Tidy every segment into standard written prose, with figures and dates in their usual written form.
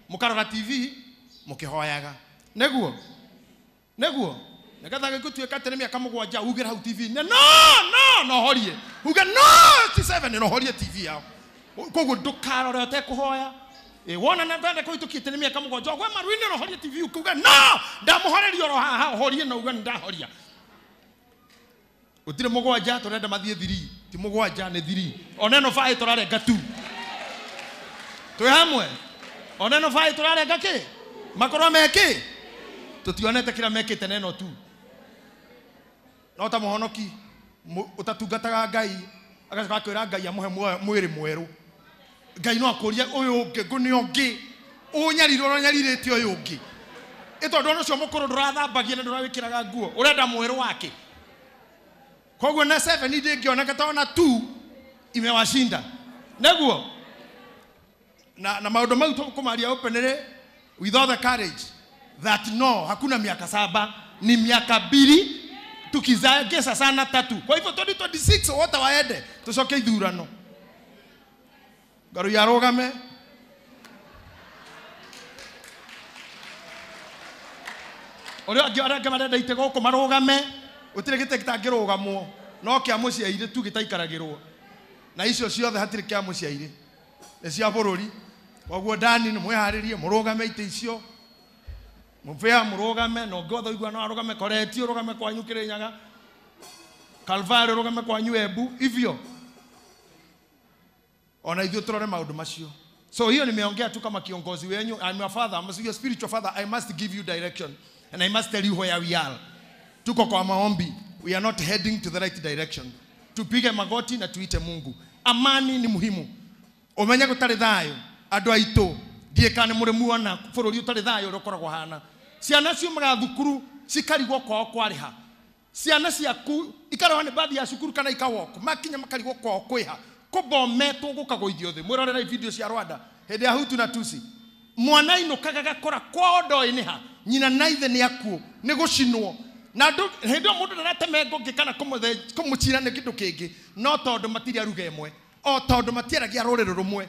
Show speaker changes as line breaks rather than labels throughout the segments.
Mukarora TV mukihoyaga. Neguo. Neguo. Nigetha gĩgũtuĩka atĩ nĩ mĩaka mũgwanja ugĩre hau TV no no no horie. Uge no ti 7 no horie TV yao. Koguo ndũkarore ũtekũhoya. Wona na ndende kũhĩtũkĩte nĩ mĩaka mũgwanja ũgwe maru-inĩ no horie TV ukiuga no ndamũhoreria oro haha horie na uge ndahoria. Gũtirĩ mũgwanja tũrenda mathiĩ 3 ti mũgwanja nĩ 3 ona ĩno 5 tũrarenga 2. Twĩ hamwe. Ona ĩno 5 tũrarenga kĩ? Makorwo me kĩ? Tũtionete kĩrĩa mekĩte na ĩno tu. No ta mũhonoki ũtatungataga Ngai agacoka akwĩra Ngai amũhe mwĩrĩ mwerũ. Ngai no akũrie ũyũ ũngĩ ngũnĩ ũngĩ ũnyarirwo ũranyarirĩte ũyũ ũngĩ. Ĩ tondũ ona ũcio mũkũrũ ndũrathambagia na ndũrawĩkĩraga nguo ũrenda mwerũ wake. Koguo na 7 ndĩngĩoneka tondũ 2 imewashinda. Neguo na maũndũ mau tũkũmaria openly with all the courage that no hakuna miaka 7 ni miaka 2 tukizaongeza sana 3. Kwa hivyo 2026 wote waende tucoke ithurano. Ngaru yarũgame. Ũrĩa angĩ arĩa angĩ marenda itĩ gũkũ marũgame. Gũtirĩ gĩtĩ gĩtangĩrũgamwo no kĩa mũciairĩ tu gĩtaikaragĩrwo. Na icio ciothe hatirĩ kĩa mũciairĩ. Nĩ cia bũrũri. Koguo Dani nĩ mwĩharĩrie mũrũgame itĩ icio. Mũbĩa mũrũgame na ũngĩ wothe ũigua no arũgame Koreti ũrũgame kwanyu Kĩrĩnyaga. Kalvari ũrũgame kwanyu Embu hivyo. Ona ithuĩ tũrore maũndũ macio. So hiyo nimeongea tu kama kiongozi wenyu. I'm your father, I'm your spiritual father. I must give you direction and I must tell you where we are. Tuko kwa maombi. We are not heading to the right direction. Tupige magoti na tuite Mungu. Amani ni muhimu. Umenye gũtarĩ thayũ andũ aitũ ndiĩ kana nĩ mũrĩ muona bũrũri ũtarĩ thayũ ũrĩa ũkoragwo hana. Ciana ciumaga thukuru cikarigwo kwao kwarĩha. Ciana ciaku ikarĩhwo nĩ bathi ya cukuru kana ikawalk makinya makarigwo kwao kwĩha. Kũbometwo gũkagũithio thĩ. Mwĩrorere video cia Rwanda hĩndĩ ya Hutu na Tutsi. Mwana ainũkaga gakora kwao ndoĩ nĩ ha. Nyina na ithe nĩ akuũ nĩ gũcinwo. Na hĩndĩ ĩyo mũndũ ndaratemengo ũngĩ kana kũmũcira nĩ kĩndũ kĩngĩ no tondũ matirĩ aruga ĩmwe o tondũ matiaragia rũrĩrĩ rũmwe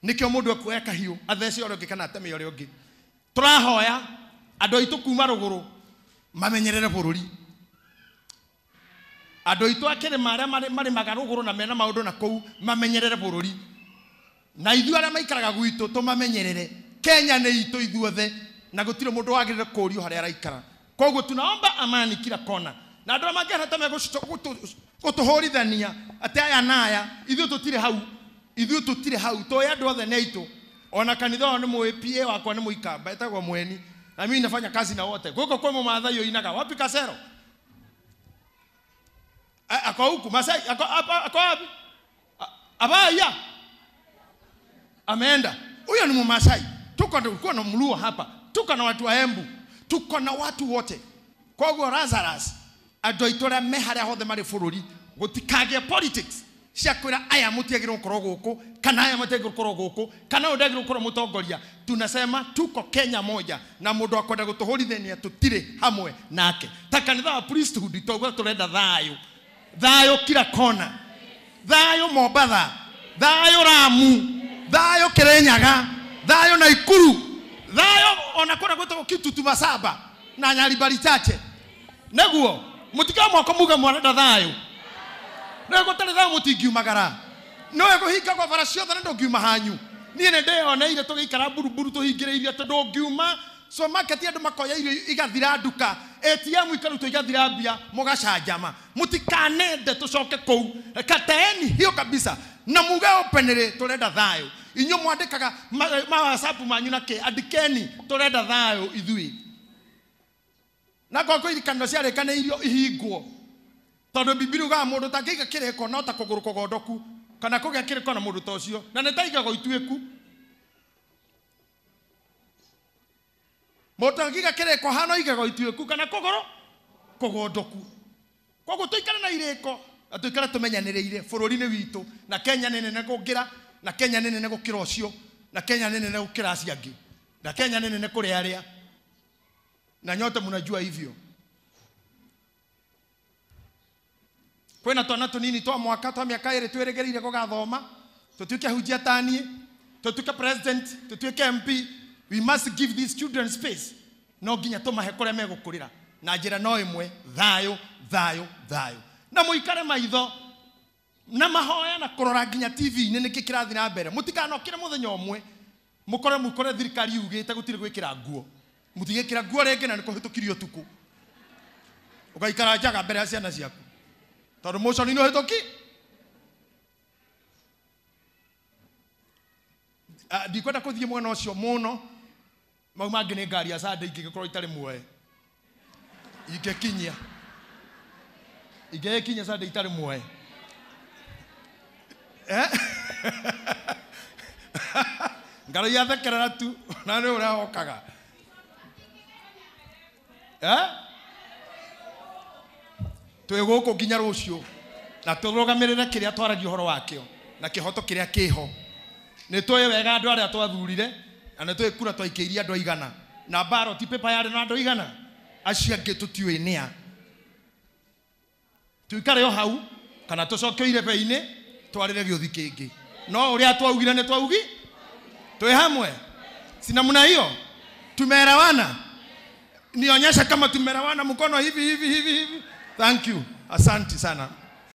nĩkĩo mũndũ ekuoya kahiũ athece ũrĩa ũngĩ kana ateme ũrĩa ũngĩ. Tũrahoya andũ aitũ kuma rũgũrũ mamenyerere bũrũri. Andũ aitũ a kĩrĩma arĩa marĩmaga rũgũrũ na mena maũndũ na kũu mamenyerere bũrũri. Na ithuĩ arĩa maikaraga gwitũ tũmamenyerere. Kenya nĩ itũ ithuothe na gũtirĩ mũndũ wagĩrĩire kũũrio harĩa araikara. Koguo tunaomba amani kila kona. Na andũ arĩa mangĩhota gũtũhũrithania atĩ aya na aya ithuĩ tũtirĩ hau. Ithuĩ tũtirĩ hau tũĩ andũ othe nĩ aitũ. Ona kanitha ũyũ nĩ mũĩ PA wakwa nĩ mũikamba etagwo Mweni. Na mimi nafanya kazi na wote. Gũkũ kwĩ mũmathai ũinaga wapi Kasero? Ako huku Masai ako hapa ako wapi? Abaya. Ameenda. Huyo ni Mmasai. Tuko na Mluo hapa. Tuko na watu wa Embu. Tuko na watu wote. Koguo Lazarus andũ aitũ arĩa me harĩa hothe marĩ bũrũri gũtikagĩe politics cia kwĩra aya mũtiagĩrĩirwo gũkorwo gũkũ kana aya matiagĩrĩirwo gũkorwo gũkũ kana ũyũ ndagĩrĩirwo gũkorwo mũtongoria. Tunasema tuko Kenya moja na mũndũ akwenda gũtũhũrithania tũtirĩ hamwe nake. Ta kanitha wa priesthood tauga tũrenda thayũ. Thayũ kila kona. Thayũ Mombatha. Thayũ Ramu. Thayũ Kĩrĩnyaga. Thayũ Naikuru. Thayũ ona kũrĩa gwĩtagwo Kitutu Masaba na Nyaribari Chache. Neguo mũtikae mwako muge mwarenda thayũ. No gũtarĩ thayũ mũtingiumagara. No ĩkũhinga kwa bara ciothe na ndũngiuma hanyu. Niĩ nĩ ndĩyoneire tũgĩikara buruburu tũhingĩrĩirie atĩ ndũngiuma. Supermarket andũ makoya irio igathira nduka. ATM ikarutwo igathira mbia mũgacanjama. Mũtikanende tũcoke kũu. Kataeni hiyo kabisa. Na muge openly tũrenda thayũ. Inyuĩ mwandĩkaga ma WhatsApp manyu na kĩ andĩkeni tũrenda thayũ ithuĩ. Na kwa kwĩrikano ciarĩkanĩirio ihingwo. Tondũ Bibilia ugaga mũndũ ũtangĩiga kĩrĩko no ta kũgũrũ kũgondoku kana kũgĩa kĩrĩko na mũndũ ta ũcio na nĩ ta igego ituĩku. Mũndũ angĩiga kĩrĩko hano igego ituĩku kana kũgũrũ kũgondoku. Koguo tũikare na irĩko na tũikare tũmenyanĩrĩire bũrũri-inĩ witũ na Kenya nĩ nene gũkĩra na Kenya nĩ nene gũkĩra ũcio na Kenya nĩ nene gũkĩra acio angĩ na Kenya nĩ nene kũrĩ arĩa na nyote mnajua hivyo. Kwĩna twana tũnini twa mwaka twa mĩaka ĩrĩ twĩrĩgĩrĩire gũgathoma tũtuĩke ahunjia ta niĩ. Tutuike president, tutuike MP, we must give these children space. No nginya tumahe kuria megukurira na njira no imwe, thayo thayo thayo. Na muikare maitho na mahoya na kurora nginya TV-inĩ nĩkĩ kĩrathiĩ na mbere. Mũtikanokĩre mũthenya ũmwe mũkore mũkore thirikari yugĩte gũtirĩ gwĩkĩra nguo, mũtigĩkĩra nguo rĩngĩ na nĩkũhĩtũkirio ũtukũ, ũgaikara njaga mbere ya ciana ciaku tondũ mũconi nĩ ũhĩtũki. Ndikwenda kũthiĩ mwena ũcio mũno, mau mangĩ nĩ ngari ya Sunday ingĩgĩkorwo itarĩ muoe, ingĩkinyia ingĩgĩkinyia Sunday itarĩ muoe. Ngaro iathekerera tu na nĩ ũrĩa wokaga. Twĩ gũkũ nginya rũciũ na tũrũgamĩrĩre kĩrĩa twaragia ũhoro wakĩo na kĩhoto kĩrĩa kĩho. Nĩ tũĩ wega andũ arĩa twathurire na nĩ tũĩ kura twaikĩirie andũ aigana na ballot paper yarĩ na andũ aigana, acio angĩ tũtiũĩ nĩa. Tuikare o hau kana tũcoke irebe-inĩ twarĩre gĩũthi kĩngĩ. No ũrĩa twaugire nĩ twaugi, twĩ hamwe, si namna hiyo? Tumeelewana? Nionyesha kama tumeelewana, mkono hivi hivi hivi hivi. Thank you, asante sana.